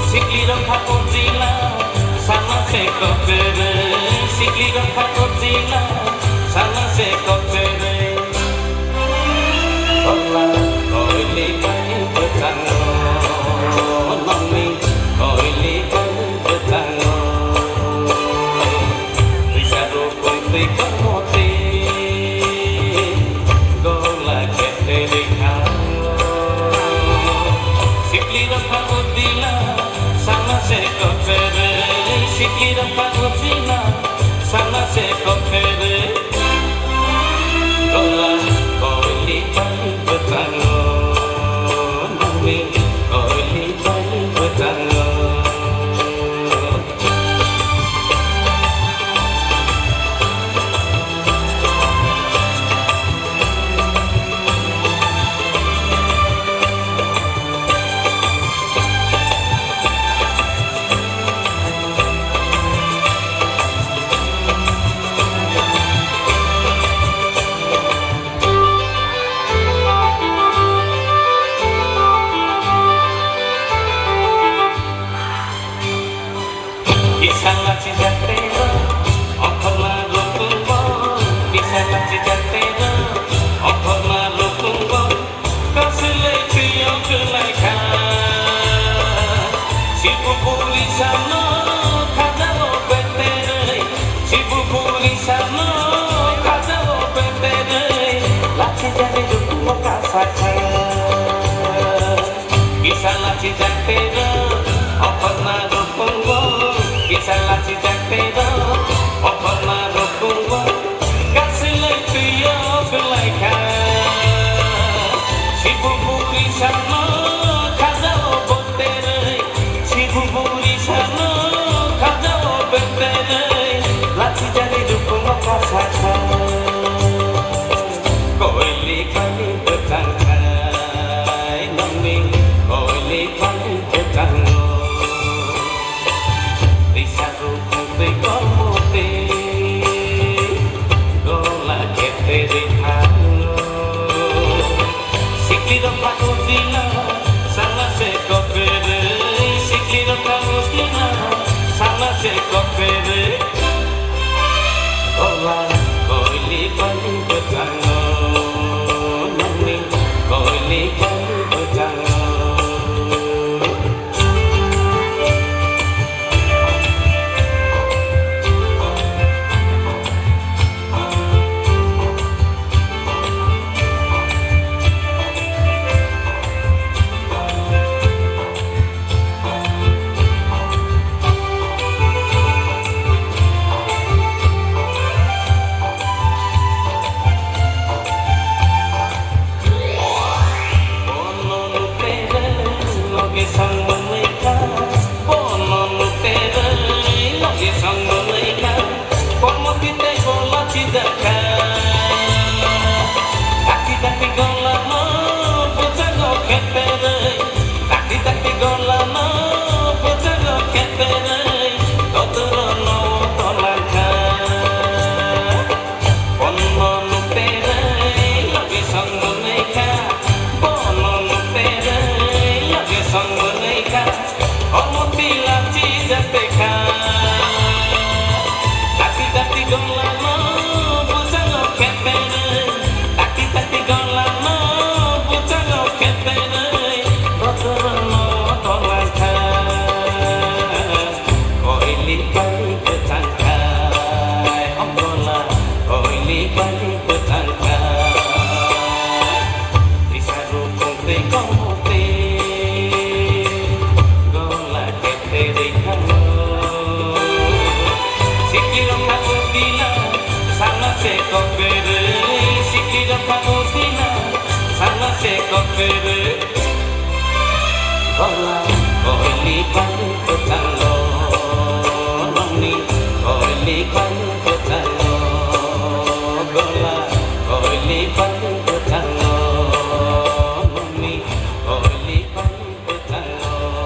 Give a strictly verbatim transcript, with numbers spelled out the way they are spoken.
Sikli rok kha ujila, sana se kokrwi. Sikli rok kha ujila, sana se kokrwi. Kola koili bai bwchango, nongni koili bai bwchango. Twisa rukung twi kormo twi, gola khe twi rikha. Sikli rok kha ujila, sana se kokrwi. Sikli rok kha ujila, sana se kokrwi. Gola koili bai bwchango, nongni koili bai bwchango. Kisa lachi jatero, okhorma rukungbo. Kisa lachi jatero, okhorma rukungbo. Kasilai twiyo kwlaikha. Sibu puri sano khajao betere. Sibu puri sano khajao betere. Lachi jani rukungo kasakha. Kisa lachi jatero, okhorma rukungo. Kisa lachi jatero, okhorma rukungo. Kasilai twiyo kwlaikha. Sibu puri sano khajao betere. Sibu puri sano khajao betere. Lachi jani rukungo kasakha. Koili bai bwchangkhai, nongni koili bai bwchango. Twisa rukung twi kormo twi, gola khe twi rikhango. Sikli rok kha ujila, sana se kokrwi. Sikli rok kha ujila, sana se kokrwi. Kola koili bai bwchango, nongni koili bai bwchango. Kokberwi sikirok khato thina, salo se kokberwi. Bola, boholi bani kwchalo,